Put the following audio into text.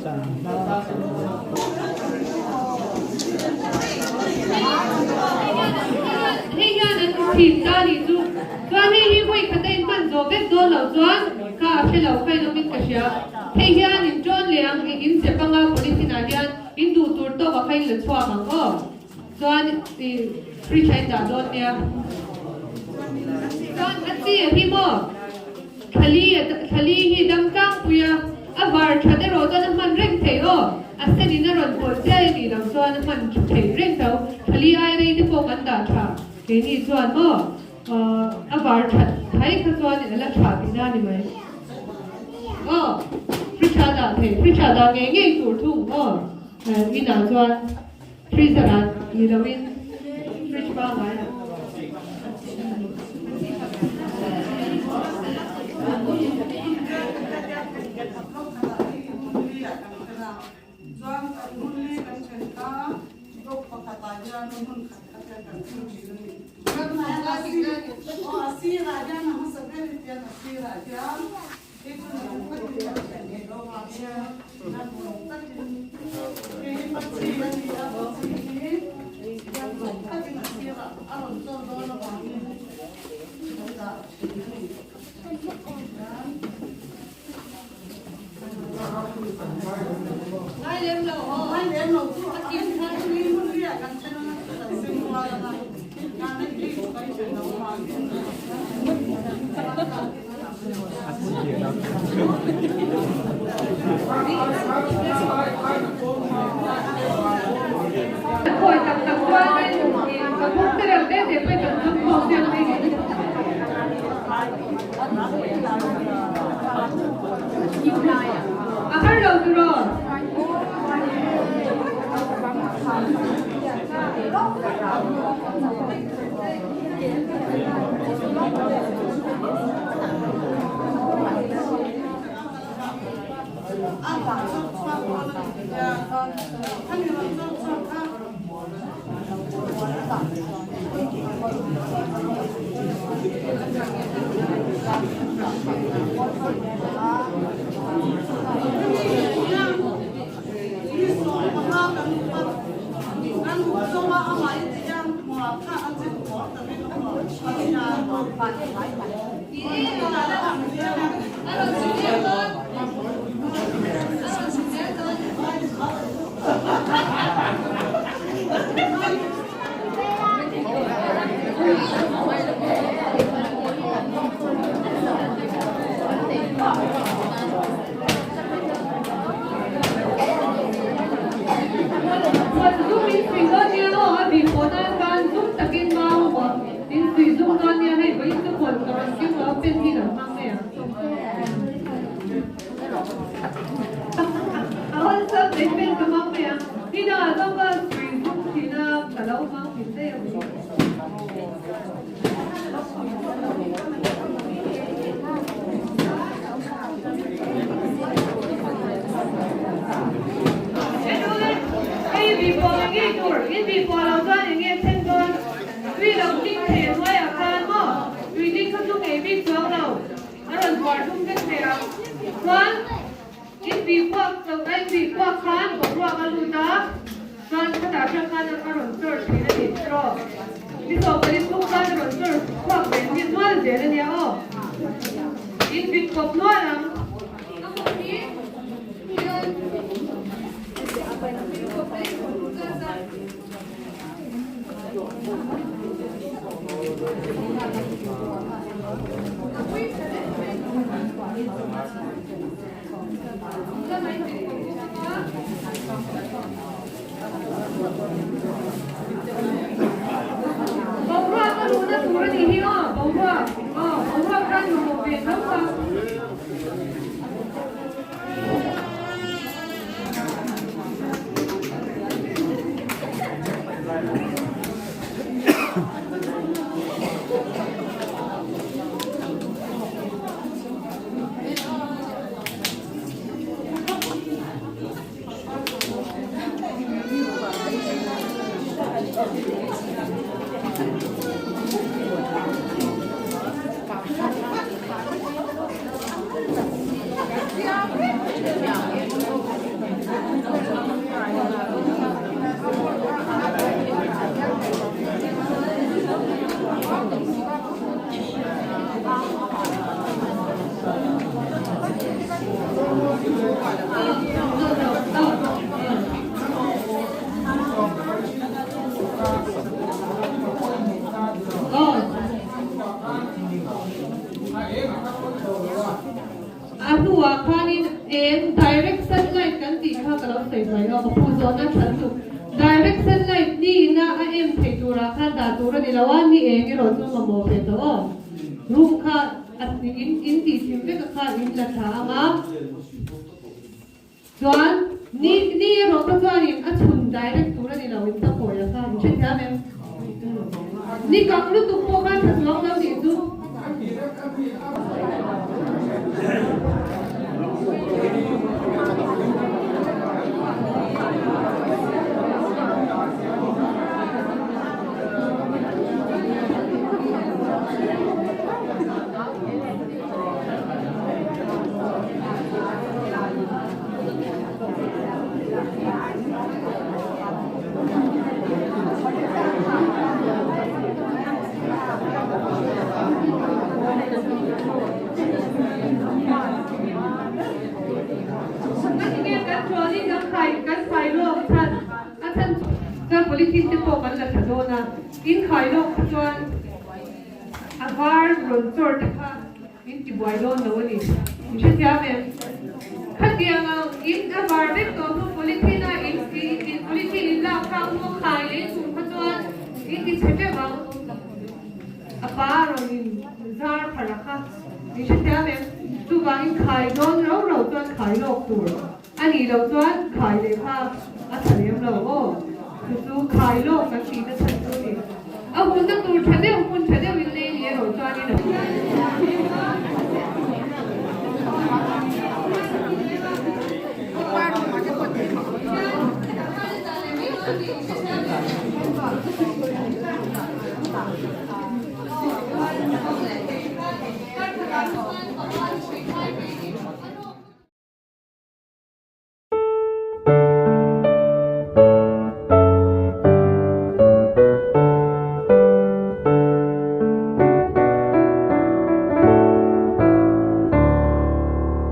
Hei hian an thin ta nih chu. Chuan hei hi vawi khat a in hman zawh vek dawn loh chuan kha a hre lo kha in awmin ka hria. Hei hian in ṭawn leh ang in chep anga polythene ah hian in duh tur tawk a kha in la chhuak ang aw. Chuan i fridge ah in dah dawn nia. Chuan a chi a hi maw? Thlali thlali hi dam tlangpui a, a var that erawh chuan a hman reng theih aw. A sen in a rawn pawlh chiai a nih loh chuan a hman theih reng tho. Thlali ai rei te pawh kan dah tha keini chuan maw a var that thai kha chuan a la tha tihna a ni mai. Aw fridge ah dah theih fridge ah dah ngei ngei tur thung aw inah chuan. Freezer ah ni lo in fridge pangngai ah. Khawi tak tak chuanin ka buk te reuh te te pawhin kan zum khawm deuh mai ni. A har lo tiraw? Boruak a luhna tur a nih hi aw, boruak aw, boruak khan mamawh ve tho a. mai aw, ka phu zawhna tha lutuk. Direct sunlight ni ina a em theih turah khan dah tur a ni lo a, ni eng erawh chu mamawh ve tawh aw. Room kha a in in tih thim vek a kha in la thla ang a. Chuan ni ni erawh kha chuanin a chhun direct tur a ni lo in ta kawi a kha in hrethiam em? Ni kang lutuk pawh khan tha chuang lo nih chu. Ngatinge kan trolley kan khai kan khai lawk chhan a chhan chuan polythene te pawh kan la tha dawn a, in khai lawk kha chuan a var rawn chawr te kha In ti buai dawn lo a ni. In hrethiam em? Khatiang ang in a var vek tawh hnu polythene a in in polythene in lak thlak hnu a khai leh tur kha chuan in ti chhe vek ang. A pa rawn in zar pharh a kha. In hrethiam em? Chuvangin khai dawn rau rau chuan khai lawk tur a nih loh chuan khai leh kha a tha lem lo aw. Chu chu khai lawk kan tihna chhan chu a ni. A hunna tur tha deuh hmun tha.